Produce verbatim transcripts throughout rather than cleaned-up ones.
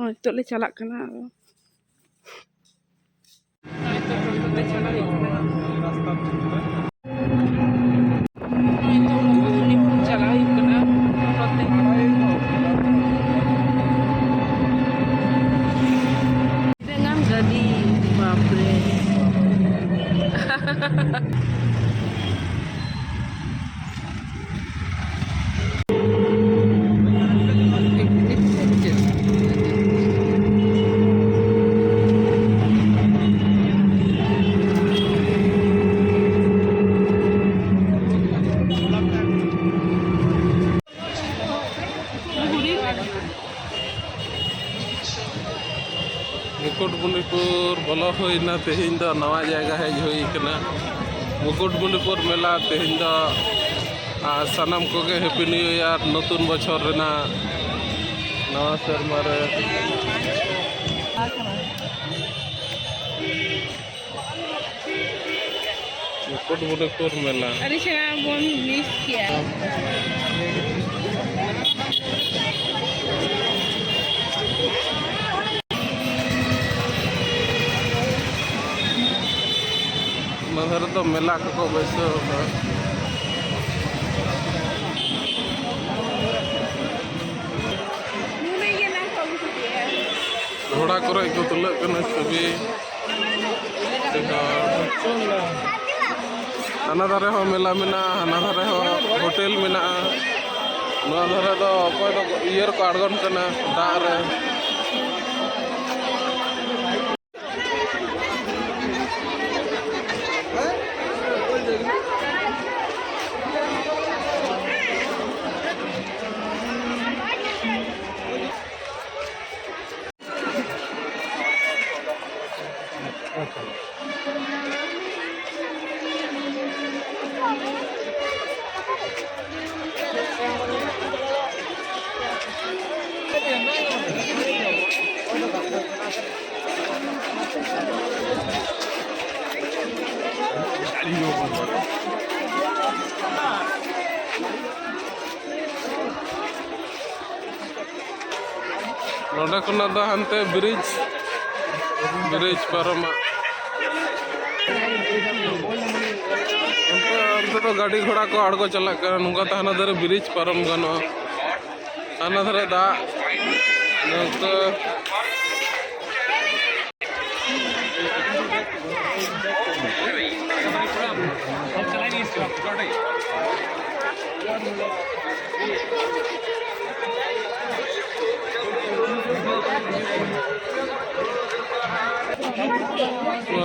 ᱱᱤᱛᱚᱜ ᱞᱮ ᱪᱟᱞᱟᱜ ᱠᱟᱱᱟ᱾ ᱱᱤᱛᱚᱜ ᱴᱳᱴᱳ ᱛᱮ ᱪᱟᱞᱟᱜ ᱦᱩᱭᱩᱜ ᱠᱟᱱᱟ᱾ ᱱᱤᱛᱚᱜ ᱢᱩᱠᱩᱴᱢᱩᱱᱤᱯᱩᱨ ᱪᱟᱞᱟᱜ ᱦᱩᱭᱩᱜ ᱠᱟᱱᱟ ᱴᱳᱴᱳ ᱛᱮ᱾ ᱛᱤᱱᱟᱹᱜ ᱜᱟᱱ ᱜᱟᱹᱰᱤ, ᱵᱟᱯᱨᱮ᱾ ᱢᱩᱠᱩᱴᱢᱩᱱᱤᱯᱩᱨ ᱵᱚᱞᱚ ᱦᱩᱭᱱᱟ᱾ ᱛᱮᱦᱮᱧ ᱫᱚ ᱱᱟᱣᱟ ᱡᱟᱭᱜᱟ ᱦᱮᱡ ᱦᱩᱭ ᱠᱟᱱᱟ, ᱢᱩᱠᱩᱴᱢᱩᱱᱤᱯᱩᱨ ᱢᱮᱞᱟ᱾ ᱛᱮᱦᱮᱧ ᱫᱚ, ᱟᱨ ᱥᱟᱱᱟᱢ ᱠᱚᱜᱮ Happy New Year, ᱱᱚᱛᱩᱱ ᱵᱚᱪᱷᱚᱨ ᱨᱮᱱᱟᱜ, ᱱᱟᱣᱟ ᱥᱮᱨᱢᱟ ᱨᱮ᱾ ᱢᱩᱠᱩᱴᱢᱩᱱᱤᱯᱩᱨ ᱢᱮᱞᱟ᱾ ᱟᱹᱰᱤ ᱪᱮᱦᱨᱟ ᱵᱚᱱ ᱢᱤᱥ ᱠᱮᱜᱼᱟ᱾ ᱚᱱᱟ ᱫᱷᱟᱨᱮ ᱫᱚ ᱢᱮᱞᱟ ᱠᱚᱠᱚ ᱵᱟᱹᱭᱥᱟᱹᱣ ᱟᱠᱟᱫᱟ᱾ ᱜᱷᱚᱲᱟ ᱠᱚᱨᱮ ᱠᱚ ᱛᱩᱞᱟᱹᱜ ᱠᱟᱱᱟ ᱪᱷᱚᱵᱤ᱾ ᱦᱟᱱᱟ ᱫᱷᱟᱨᱮ ᱦᱚᱸ ᱢᱮᱞᱟ ᱢᱮᱱᱟᱜᱼᱟ, ᱦᱟᱱᱟ ᱫᱷᱟᱨᱮ ᱦᱚᱸ ᱦᱳᱴᱮᱞ ᱢᱮᱱᱟᱜᱼᱟ᱾ ᱱᱚᱣᱟ ᱫᱷᱟᱨᱮ ᱫᱚ ᱚᱠᱚᱭ ᱫᱚ ᱤᱭᱟᱹ ᱨᱮᱠᱚ ᱟᱬᱜᱚᱱ ᱠᱟᱱᱟ, ᱫᱟᱜ ᱨᱮ᱾ ᱱᱚᱰᱮ ᱠᱷᱚᱱᱟᱜ ᱫᱚ ᱦᱟᱱᱛᱮ ᱵᱨᱤᱡᱽ, ᱵᱨᱤᱡᱽ ᱯᱟᱨᱚᱢᱚᱜ᱾ ᱚᱱᱛᱮ, ᱚᱱᱛᱮ ᱫᱚ ᱜᱟᱹᱰᱤ ᱜᱷᱚᱲᱟ ᱠᱚ ᱟᱬᱜᱚ ᱪᱟᱞᱟᱜ ᱠᱟᱱᱟ᱾ ᱱᱚᱝᱠᱟ ᱛᱮ ᱦᱟᱱᱟ ᱫᱷᱟᱨᱮ ᱵᱨᱤᱡᱽ ᱯᱟᱨᱚᱢ ᱜᱟᱱᱚᱜᱼᱟ᱾ ᱦᱟᱱᱟ ᱫᱷᱟᱨᱮ ᱫᱟᱜ᱾ ᱱᱚᱝᱠᱟ᱾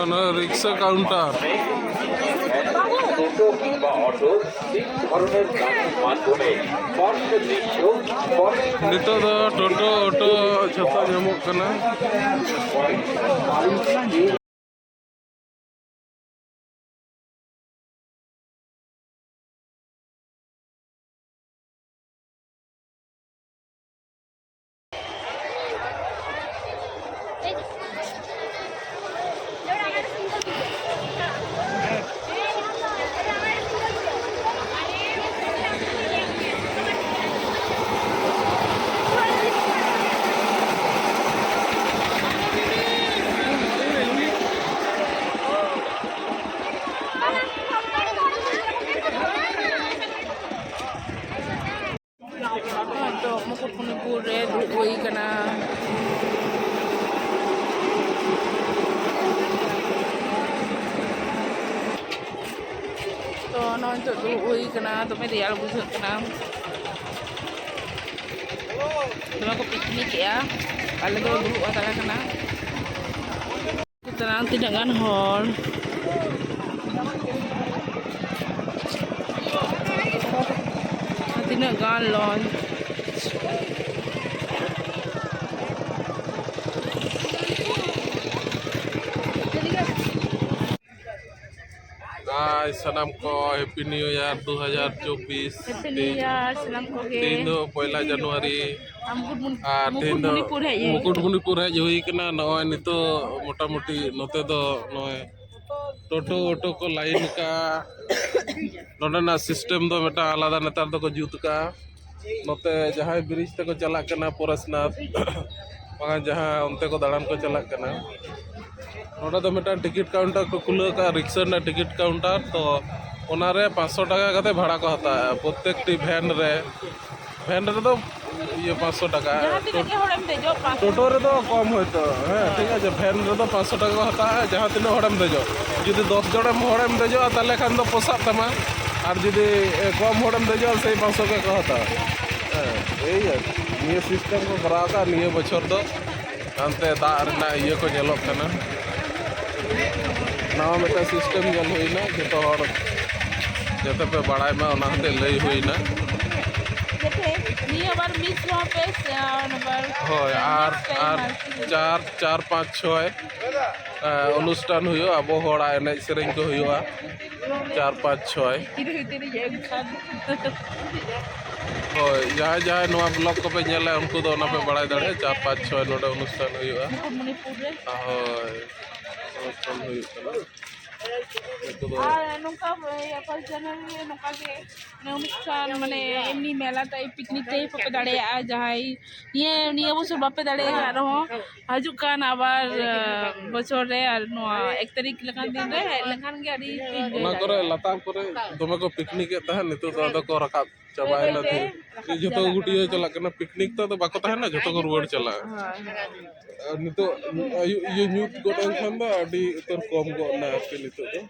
ᱚᱱᱟ ᱨᱤᱠᱥᱟ ᱠᱟᱣᱩᱱᱴᱟᱨ᱾ টোটো কিংবা অটো, তিন ধরনের গাড়ির মাধ্যমে স্পর্শ দৃশ্য, স্পর্শ ᱱᱤᱛᱚᱜ ᱫᱚ ᱴᱳᱴᱳ, ᱚᱴᱳ ᱡᱷᱚᱛᱚ ᱧᱟᱢᱚᱜ ᱠᱟᱱᱟ᱾ ᱱᱤᱛᱚᱜ ᱢᱩᱠᱩᱴᱢᱩᱱᱤᱯᱩᱨ ᱨᱮ ᱫᱩᱲᱩᱵ ᱦᱩᱭ ᱠᱟᱱᱟ᱾ ᱛᱚ, ᱱᱚᱜᱼᱚᱭ ᱱᱤᱛᱚᱜ ᱫᱩᱲᱩᱵ ᱦᱩᱭ ᱠᱟᱱᱟ, ᱫᱚᱢᱮ ᱨᱮᱭᱟᱲ ᱵᱩᱡᱷᱟᱹᱜ ᱠᱟᱱᱟ᱾ ᱫᱚᱢᱮ ᱠᱚ ᱯᱤᱠᱱᱤᱠ ᱮᱜᱼᱟ, ᱟᱞᱮ ᱫᱚ ᱫᱩᱲᱩᱵ ᱦᱟᱛᱟᱲ ᱠᱟᱱᱟ᱾ ᱛᱟᱞᱟᱝ ᱛᱤᱱᱟᱹᱜ ᱜᱟᱱ ᱦᱚᱲ, ᱛᱤᱱᱟᱹᱜ ᱜᱟᱱ ᱞᱚᱧᱪ᱾ ᱦᱟᱭ ᱥᱟᱱᱟᱢ ᱠᱚ, Happy New Year ᱫᱩ ᱦᱟᱡᱟᱨ ᱪᱚᱵᱵᱤᱥ᱾ Happy New Year ᱥᱟᱱᱟᱢ ᱠᱚᱜᱮ᱾ ᱛᱮᱦᱮᱧ ᱫᱚ ᱯᱚᱭᱞᱟ ᱡᱟᱱᱩᱣᱟᱨᱤ᱾ ᱟᱢ ᱢᱩᱠᱩᱴᱢᱩᱱ-, ᱟᱨ ᱛᱮᱦᱮᱧ ᱫᱚ ᱢᱩᱠᱩᱴᱢᱩᱱᱤᱯᱩᱨ ᱦᱮᱡ ᱦᱩᱭ ᱢᱩᱠᱩᱴᱢᱩᱱᱤᱯᱩᱨ ᱦᱮᱡ ᱦᱩᱭ ᱠᱟᱱᱟ᱾ ᱱᱚᱜᱼᱚᱭ ᱱᱤᱛᱚᱜ ᱢᱚᱴᱟᱢᱩᱴᱤ ᱱᱚᱛᱮ ᱫᱚ ᱱᱚᱜᱼᱚᱭ ᱴᱳᱴᱳ ᱚᱴᱳ ᱠᱚ ᱞᱟᱭᱤᱱ ᱠᱟᱜᱼᱟ᱾ ᱱᱚᱰᱮᱱᱟᱜ system ᱫᱚ ᱢᱤᱫᱴᱟᱝ ᱟᱞᱟᱫᱟ ᱱᱮᱛᱟᱨ ᱫᱚᱠᱚ ᱡᱩᱛ ᱠᱟᱜᱼᱟ᱾ ᱱᱚᱛᱮ ᱡᱟᱦᱟᱸᱭ ᱵᱨᱤᱡᱽ ᱛᱮᱠᱚ ᱪᱟᱞᱟᱜ ᱠᱟᱱᱟ ᱯᱚᱨᱮᱥᱱᱟᱛᱷ, ᱵᱟᱝᱠᱷᱟᱱ ᱡᱟᱦᱟᱸ ᱚᱱᱛᱮ ᱠᱚ ᱫᱟᱬᱟᱱ ᱠᱚ ᱪᱟᱞᱟᱜ ᱠᱟᱱᱟ, ᱱᱚᱰᱮ ᱫᱚ ᱢᱤᱫᱴᱟᱝ ᱴᱤᱠᱤᱴ ᱠᱟᱣᱩᱱᱴᱟᱨ ᱠᱚ ᱠᱷᱩᱞᱟᱹᱣ ᱠᱟᱜᱼᱟ, ᱨᱤᱠᱥᱟ ᱨᱮᱱᱟᱜ ᱴᱤᱠᱤᱴ ᱠᱟᱣᱩᱱᱴᱟᱨ᱾ ᱛᱚ ᱚᱱᱟᱨᱮ ᱯᱟᱸᱪᱥᱚ ᱴᱟᱠᱟ ᱠᱟᱛᱮ ᱵᱷᱟᱲᱟ ᱠᱚ ᱦᱟᱛᱟᱣᱟ ᱯᱨᱚᱛᱮᱠᱴᱤ ᱵᱷᱮᱱ ᱨᱮ᱾ ᱵᱷᱮᱱ ᱨᱮᱫᱚ ᱤᱭᱟᱹ ᱯᱟᱸᱪᱥᱚ ᱴᱟᱠᱟ᱾ ᱡᱟᱦᱟᱸ ᱛᱤᱱᱟᱹᱜ ᱜᱮ ᱦᱚᱲᱮᱢ ᱫᱮᱡᱚᱜ, ᱯᱟᱸᱪᱥᱚ᱾ ᱴᱳᱴᱳ ᱨᱮᱫᱚ ᱠᱚᱢ ᱦᱚᱭᱛᱳ, ᱦᱮᱸ, ᱴᱷᱤᱠ ᱟᱪᱷᱮ, ᱵᱷᱮᱱ ᱨᱮᱫᱚ ᱯᱟᱸᱪᱥᱚ ᱴᱟᱠᱟ ᱠᱚ ᱦᱟᱛᱟᱣᱟ ᱡᱟᱦᱟᱸ ᱛᱤᱱᱟᱹᱜ ᱦᱚᱲᱮᱢ ᱫᱮᱡᱚᱜ᱾ ᱡᱩᱫᱤ ᱫᱚᱥ ᱡᱚᱱᱮᱢ ᱦᱚᱲᱮᱢ ᱫᱮᱡᱚᱜᱼᱟ, ᱛᱟᱦᱚᱞᱮ ᱠᱷᱟᱱ ᱫᱚ ᱯᱚᱥᱟᱜ ᱛᱟᱢᱟ, ᱟᱨ ᱡᱩᱫᱤ ᱮ, ᱠᱚᱢ ᱦᱚᱲᱮᱢ ᱫᱮᱡᱚᱜᱼᱟ, ᱥᱮᱭ ᱯᱟᱸᱪᱥᱚ ᱜᱮ ᱠᱚ ᱦᱟᱛᱟᱣᱟ᱾ ᱦᱮᱸ, ᱮᱭ ᱟᱨᱠᱤ᱾ ᱱᱤᱭᱟᱹ ᱥᱤᱥᱴᱮᱢ ᱠᱚ ᱠᱚᱨᱟᱣ ᱠᱟᱜᱼᱟ ᱱᱤᱭᱟᱹ ᱵᱚᱪᱷᱚᱨ ᱫᱚ᱾ ᱦᱟᱱᱛᱮ ᱫᱟᱜ ᱨᱮᱱᱟᱜ ᱤᱭᱟᱹ ᱠᱚ ᱧᱮᱞᱚᱜ ᱠᱟᱱᱟ, ᱱᱟᱣᱟ ᱢᱤᱫᱴᱟᱝ ᱥᱤᱥᱴᱮᱢ ᱧᱮᱞ ᱦᱩᱭᱱᱟ, ᱡᱚᱛᱚ ᱦᱚᱲ ᱡᱟᱛᱮ ᱯᱮ ᱵᱟᱲᱟᱭ ᱢᱟ, ᱚᱱᱟ ᱦᱚᱛᱮᱡ ᱞᱟᱹᱭ ᱦᱩᱭᱱᱟ᱾ ᱡᱟᱛᱮ ᱱᱤᱭᱟᱹ ᱵᱟᱨ ᱢᱤᱥ ᱦᱚᱸ ᱯᱮ ᱥᱮ, ᱟᱨ ᱱᱚᱵᱟᱨ ᱦᱳᱭ, ᱟᱨ, next time ᱟᱨ ᱟᱨᱠᱤ᱾ ᱪᱟᱨ, ᱪᱟᱨ, ᱯᱟᱸᱪ, ᱪᱷᱚᱭ, ᱮ, ᱚᱱᱩᱥᱴᱷᱟᱱ ᱦᱩᱭᱩᱜᱼᱟ, ᱟᱵᱚ ᱦᱚᱲᱟᱜ ᱮᱱᱮᱡ ᱥᱮᱨᱮᱧ ᱠᱚ ᱦᱩᱭᱩᱜᱼᱟ᱾ ᱪᱟᱨ, ᱯᱟᱸᱪ, ᱪᱷᱚᱭ᱾ ᱛᱤᱨᱮ, ᱛᱤᱨᱮ ᱮᱢ ᱠᱷᱟᱱ᱾ ᱦᱳᱭ, ᱡᱟᱦᱟᱸᱭ ᱡᱟᱦᱟᱸᱭ ᱱᱚᱣᱟ ᱵᱞᱚᱜ ᱠᱚᱯᱮ ᱧᱮᱞᱟ, ᱩᱱᱠᱩ ᱫᱚ ᱚᱱᱟ ᱯᱮ ᱵᱟᱲᱟᱭ ᱫᱟᱲᱮᱭᱟᱜᱼᱟ, ᱪᱟᱨ, ᱯᱟᱸᱪ, ᱪᱷᱚᱭ ᱱᱚᱰᱮ ᱚᱱᱩᱥᱴᱷᱟᱱ ᱦᱩᱭᱩᱜᱼᱟ᱾ ᱢᱩᱠᱩᱴᱢᱩᱱᱤᱯᱩᱨ ᱨᱮ᱾ ᱦᱳᱭ, ᱚᱱᱩᱥᱴᱷᱟᱱ ᱦᱩᱭᱩᱜ ᱠᱟᱱᱟ᱾ ᱩᱱᱠᱩ ᱫᱚ ᱟᱨ ᱱᱚᱝᱠᱟ, ᱤᱭᱟᱹ, cultural ᱨᱮ ᱱᱚᱝᱠᱟ ᱜᱮ, ᱢᱟᱱᱮ, ᱚᱱᱩᱥᱴᱷᱟᱱ, ᱢᱟᱱᱮ, ᱮᱢᱱᱤ ᱢᱮᱞᱟ type, picnic type ᱦᱚᱸᱯᱮ ᱫᱟᱲᱮᱭᱟᱜᱼᱟ, ᱡᱟᱦᱟᱸᱭ ᱱᱤᱭᱟᱹ, ᱱᱤᱭᱟᱹ ᱵᱚᱪᱷᱚᱨ ᱵᱟᱯᱮ ᱫᱟᱲᱮᱭᱟᱜᱼᱟ ᱨᱮᱦᱚᱸ, ᱦᱤᱡᱩᱜ ᱠᱟᱱ ᱟᱵᱟᱨ, ᱟᱸ, ᱵᱚᱪᱷᱚᱨ ᱨᱮ ᱟᱨ ᱱᱚᱣᱟ ᱮᱠ ᱛᱟᱹᱨᱤᱠᱷ ᱞᱮᱠᱟᱱ ᱫᱤᱱ ᱨᱮ ᱦᱮᱡ ᱞᱮᱠᱷᱟᱱ ᱜᱮ ᱟᱹᱰᱤ ᱯᱮ enjoy ᱚᱱᱟ ᱠᱚᱨᱮ ᱫᱟᱲᱮᱭᱟᱜᱼᱟ᱾ ᱞᱟᱛᱟᱨ ᱠᱚᱨᱮ ᱫᱚᱢᱮ ᱠᱚ ᱯᱤᱠᱱᱤᱠ ᱮᱫ ᱛᱟᱦᱮᱸᱫ, ᱱᱤᱛᱚᱜ ᱫᱚ ᱟᱫᱚ ᱠᱚ ᱨᱟᱠᱟᱵ ᱪᱟᱵᱟᱭᱮᱱᱟ᱾ ᱵᱟᱹᱭ ᱵᱟᱹᱭᱛᱮ ᱛᱚ ᱨᱟᱠᱟᱵ ᱡᱚᱛᱚ ᱠᱚ ᱪᱟᱞᱟᱜ ᱜᱩᱴᱭᱟᱹᱣ ᱠᱟᱱᱟ᱾ ᱪᱟᱞᱟᱜ ᱠᱟᱱᱟ, ᱯᱤᱠᱱᱤᱠ ᱛᱚ ᱟᱫᱚ ᱵᱟᱠᱚ ᱛᱟᱦᱮᱱᱟ, ᱡᱚᱛᱚ ᱠᱚ ᱨᱩᱣᱟᱹᱲ ᱪᱟᱞᱟᱜᱼᱟ᱾ ᱦᱳᱭ, ᱦᱳᱭ᱾ ᱟᱨ ᱱᱤᱛᱚᱜ ᱟᱹᱭᱩᱵ ᱤᱭᱟᱹ ᱧᱩᱛ ᱜᱚᱫ ᱮᱱ ᱠᱷᱟᱱ ᱫᱚ ᱟᱹᱰᱤ ᱩᱛᱟᱹᱨ ᱠᱚᱢ ᱜᱚᱫ ᱮᱱᱟ ᱟᱨᱠᱤ ᱱᱤᱛᱚᱜ ᱫᱚ᱾